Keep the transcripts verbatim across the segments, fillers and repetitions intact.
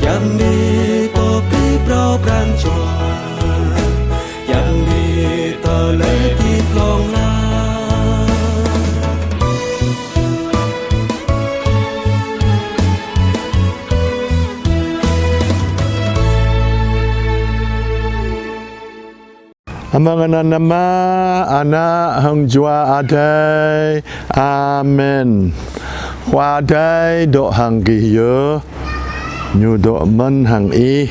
Yăm bi pô pơplih phrâo pran jua, yăm bi tơlơi pơplih glông la. Amăng anăn Ama, Ană hăng Jua Adai. Amen. Khua Adai dŏ hăng gih yơh. Ñu dŏ mơ̆n hăng ih.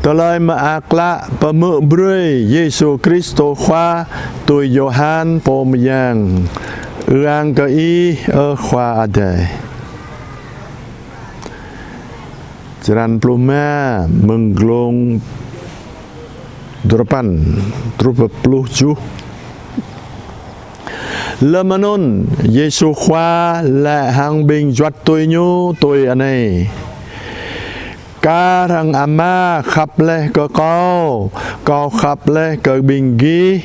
Tơlơi Mơak Klă pơhmư̆ brơi Yêsu Kristô Khua tui Yôhan Pô Mơyang. Ư-ang kơ Ih, ơ Khua Adai. Črăn pluh rơma, mơ̆ng glông duapăn truh pơ pluh tơjuh. Lơm anŭn, Yêsu Khua laĭ hăng ƀing juăt tui Ñu tui anai: Kar hăng Ama khăp laih kơ Kâo, Kâo khăp laih kơ ƀing gih.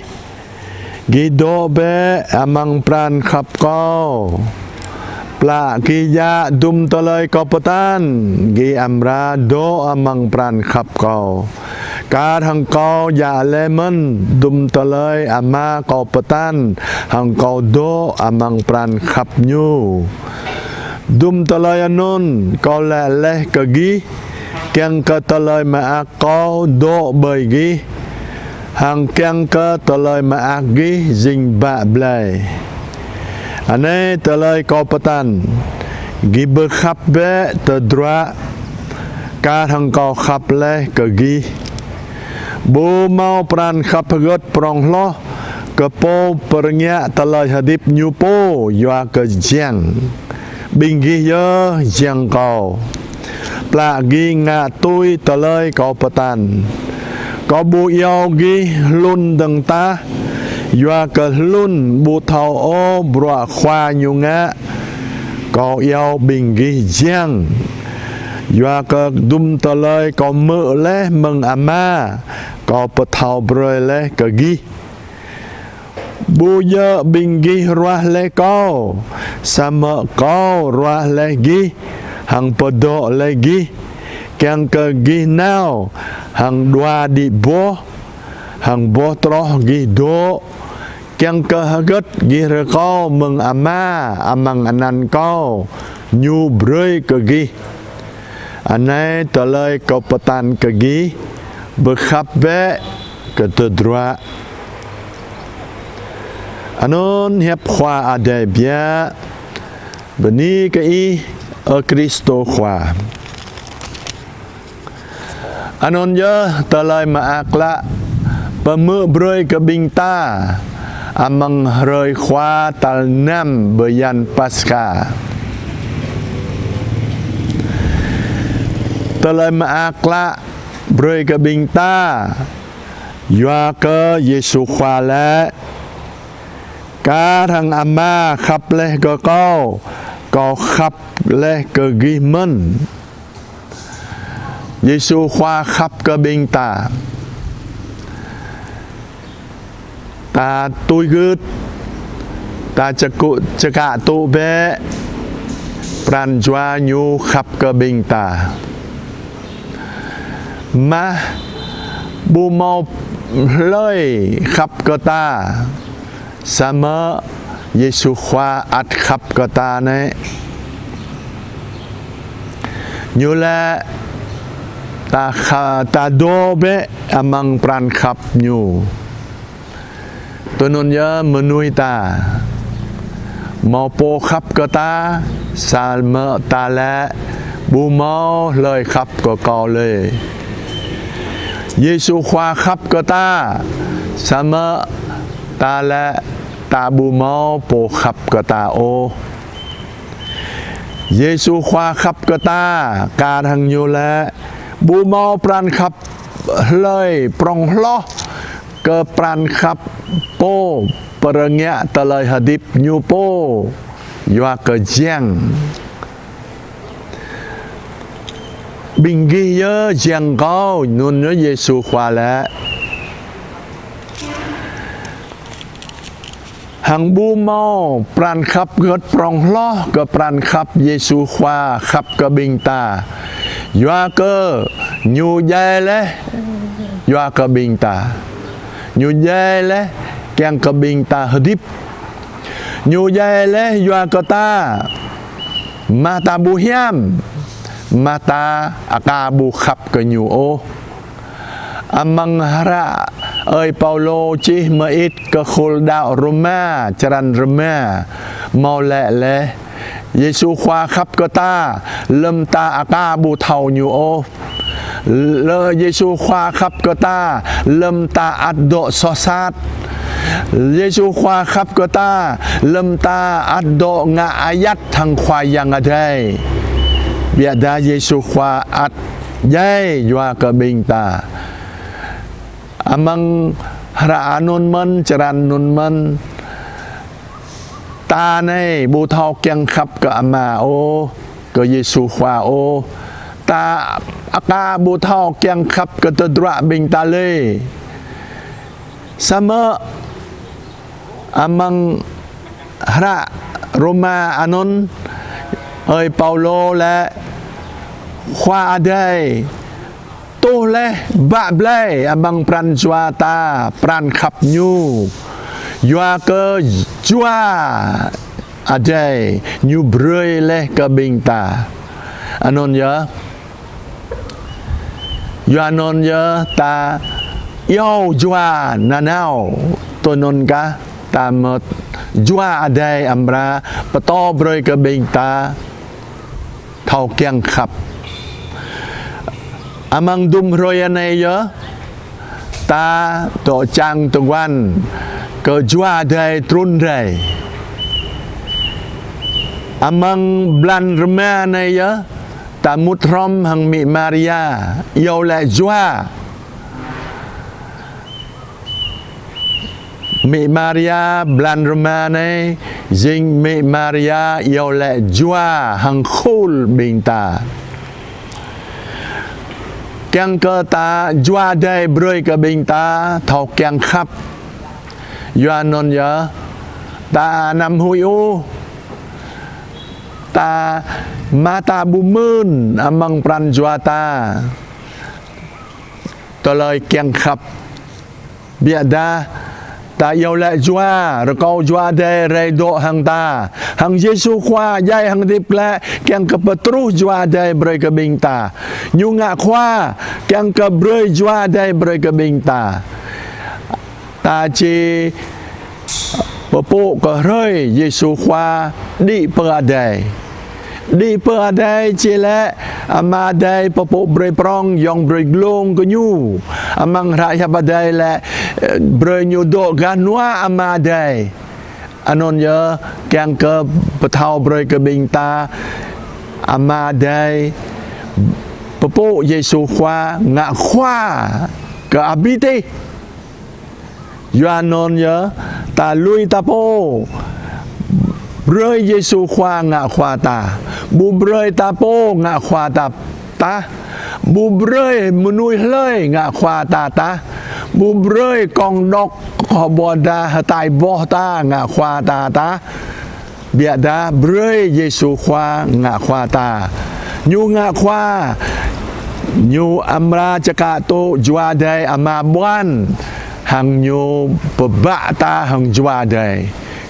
Gih dŏ bĕ amăng pran khăp Kâo. Plă gih djă dŭm tơlơi Kâo pơtăn, gih amra dŏ amăng pran khăp Kâo. Kar hăng Kâo djă laih mơ̆n dŭm tơlơi Ama Kâo pơtăn, hăng Kâo dŏ amăng pran khăp Ñu. Dŭm tơlơi anŭn Kâo laĭ laih kơ gih, kiăng kơ tơlơi mơak Kâo dŏ ƀơi gih, hăng kiăng kơ tơlơi mơak gih jing bă blai. Anai tơlơi Kâo pơtăn: Gih bơkhăp bĕ tơdruă, kar hăng Kâo khăp laih kơ gih. Ƀu hmâo pran khăp hơgĕt prŏng hloh kơ pô pơrơngiă tơlơi hơdip ñu pô yua kơ jiăng. Ƀing gih yơh jiăng Kâo, plă gih ngă tui tơlơi Kâo pơtăn. Kâo ƀu iâu gih hlŭn dơ̆ng tah, yua kơ hlŭn ƀu thâo ôh bruă khua ñu ngă. Kâo iâu ƀing gih jiăng, yua kơ dŭm tơlơi Kâo hmư̆ laih mơ̆ng Ama, Kâo pơthâo brơi laih kơ gih. Ƀu djơ̆ ƀing gih ruah laih Kâo, samơ̆ Kâo ruah laih gih, hăng pơdŏ laih gih, kiăng kơ gih nao hăng đua đĭ boh, hăng boh troh gih dŏ, kiăng kơ hơgĕt gih rơkâo mơ̆ng Ama amăng anăn Kâo, Ñu brơi kơ gih. Anai tơlơi Kâo pơtăn kơ gih: bơkhăp bĕ kơ tơdruă. Anŭn hiăp Khua Adai biă. Bơni kơ Ih, ơ Kristô Khua. Anŭn yơh tơlơi mơak klă pơhmư̆ brơi kơ ƀing ta amăng hrơi Khua tal năm bơyan Paskha. Tơlơi mơak klă brơi kơ ƀing ta, yua kơ Yêsu Khua laĭ: Kar hăng Ama khăp laih kơ Kâo, Kâo khăp laih kơ gih mơ̆n. Yêsu Khua khăp kơ ƀing ta. Ta tui gưt, ta čơkŭ-, čơkă tŭ bĕ pran jua Ñu khăp kơ ƀing ta. Mah ƀu hmâo hlơi khăp kơ ta, samơ̆ Yêsu Khua ăt khăp kơ ta nĕ. Ñu laĭ ta kha-, ta dŏ bĕ amăng pran khăp Ñu. Tui anŭn yơh mơnuih ta, hmâo pô khăp kơ ta, samơ̆ ta laĭ ƀu hmâo hlơi khăp kơ kâo lơi. Yêsu Khua khăp kơ ta, samơ̆ ta laĭ ta ƀu hmâo pô khăp kơ ta ôh. Yêsu Khua khăp kơ ta, kar hăng Ñu laĭ ƀu hmâo pran khăp hlơi prŏng hloh kơ pran khăp pô pơrơngiă tơlơi hơdip ñu pô yua kơ jiăng. Ƀing gih yơh jiăng Kâo, anŭn yơh Yêsu Khua laĭ. Hăng ƀu hmâo pran khăp gơ̆t prong hloh kơ pran khăp Yêsu Khua khăp kơ ƀing ta. Yua kơ Ñu djai laih yua kơ ƀing ta. Ñu djai laih kiăng kơ ƀing ta hơdip. Ñu djai laih yua kơ ta. Mah ta ƀu hiam, mah ta aka ƀu khăp kơ Ñu ôh. Amăng hră ơi Paulô čih mơit kơ khul đaŏ Rôma, črăn rơma, hmâo laĭ laih: Yêsu Khua khăp kơ ta, lơ̆m ta aka ƀu thâo Ñu ôh. Lơ̆m Yêsu Khua khăp kơ ta, lơ̆m ta ăt dŏ soh sat. Yêsu Khua khăp kơ ta, lơ̆m ta ăt dŏ ngă ayăt hăng Khua Yang Adai. Biă dah Yêsu Khua ăt djai yua kơ ƀing ta. Amăng hră anŭn mơ̆n, črăn anŭn mơ̆n, ta anai ƀu thâo kiăng khăp kơ Ama ôh, kơ Yêsu Khua ôh. Ta aka ƀu thâo kiăng khăp kơ tơdruă ƀing ta lĕ. Samơ̆ amăng hră Rôma anŭn, ơi Paulô laĭ Khua Adai tuh laih bă blai amăng pran jua ta pran khăp Ñu. Yua kơ Jua Adai Ñu brơi laih kơ ƀing ta. Anŭn yơh. Yua anŭn yơh ta iâu Jua nanao. Tui anŭn kah ta mơ̆ Jua Adai amra pơtô brơi kơ ƀing ta thâo kiăng khăp. Amăng dŭm hrơi anai yơh, ta dŏ čang tơguan kơ Jua Adai trŭn rai. Amăng blan rơma anai yơh, ta mŭt hrŏm hăng Mĭ Maria, iâu laĭ Jua. Mĭ Maria blan rơma anai, jing Mĭ Maria iâu laĭ Jua hăng khul ƀing ta. Kiăng kơ ta Jua Adai brơi kơ ƀing ta thâo kiăng khăp. Yua anŭn yơh, ta anăm huĭ ôh. Ta mơ̆ ta ƀu mơ̆n amăng pran jua ta tơlơi kiăng khăp. Biă dah ta iâu laĭ Jua, rơkâo Jua Adai rai dŏ hăng ta. Hăng Yêsu Khua djai hăng hơdip glaĭ kiăng kơ pơtruh Jua Adai brơi kơ ƀing ta. Ñu ngă Khua kiăng kơ brơi Jua Adai brơi kơ ƀing ta. Ta či pơpŭ kơ hrơi Yêsu Khua đĭ pơ adai. Đĭ pơ adai či laĭ Ama Adai pơpŭ brơi prong, yŏng brơi glông kơ Ñu. Amăng hră hiăp Adai laĭ, ơ, brơi Ñu dŏ gah hnuă Ama Adai. Anŭn yơh kiăng kơ pơthâo brơi kơ ƀing ta Ama Adai pơpŭ Yêsu Khua ngă Khua kơ abih tih. Yua anŭn yơh, ta lui ta pô brơi Yêsu Khua ngă Khua ta. Ƀu brơi ta pô ngă Khua ta tah. Ƀu brơi mơnuih hlơi ngă Khua ta tah. Ƀu brơi kông đŏk, kơ ƀôdah hơtai boh ta ngă Khua ta tah. Biă dah brơi Yêsu Khua ngă Khua ta. Ñu ngă Khua, Ñu amra čơkă tŭ Jua Adai Ama ƀuăn, hăng Ñu pơbă ta hăng Jua Adai.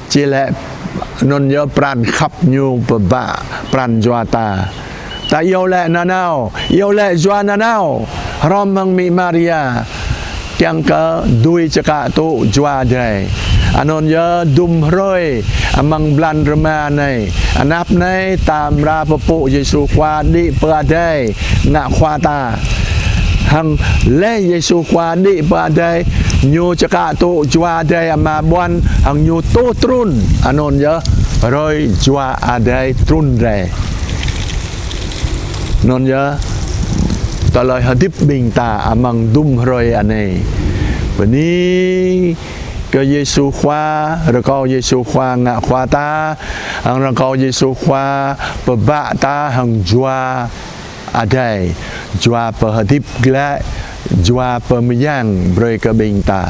Či laĭ anŭn yơh pran khăp Ñu pơbă pran jua ta. Ta iâu laĭ nanao, iâu laĭ Jua nanao, hrŏm hăng Mĭ Maria. Kiăng kơ dưi čơkă tŭ Jua Adai. Anŭn yơh dŭm hrơi amăng blan rơma anai. Anăp anai ta amra pơpŭ Yêsu Khua đĭ pơ adai ngă Khua ta. Hăng laih Yêsu Khua đĭ pơ adai, Ñu čơkă tŭ Jua Adai Ama ƀuăn, hăng Ñu tuh trŭn. Anŭn yơh hrơi Jua Adai trŭn rai. Anŭn yơh tơlơi hơdip ƀing ta amăng dŭm hrơi anai. Bơni kơ Yêsu Khua, rơkâo Yêsu Khua ngă Khua ta, hăng rơkâo Yêsu Khua pơbă ta hăng Jua Adai, Jua pơhơdip glaĭ, Jua pơmơyang brơi kơ ƀing ta.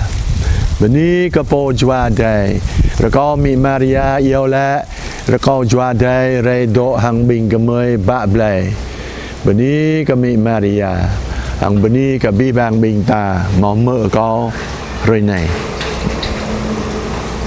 Bơni kơ Pô Jua Adai. Rơkâo amĭ Maria iâu laĭ rơkâo Jua Adai rai dŏ hăng ƀing gơmơi bă blai. Bơni kơ amĭ Maria, hăng bơni kơ abih bang ƀing ta hmâo hmư̆ kâo hrơi anai.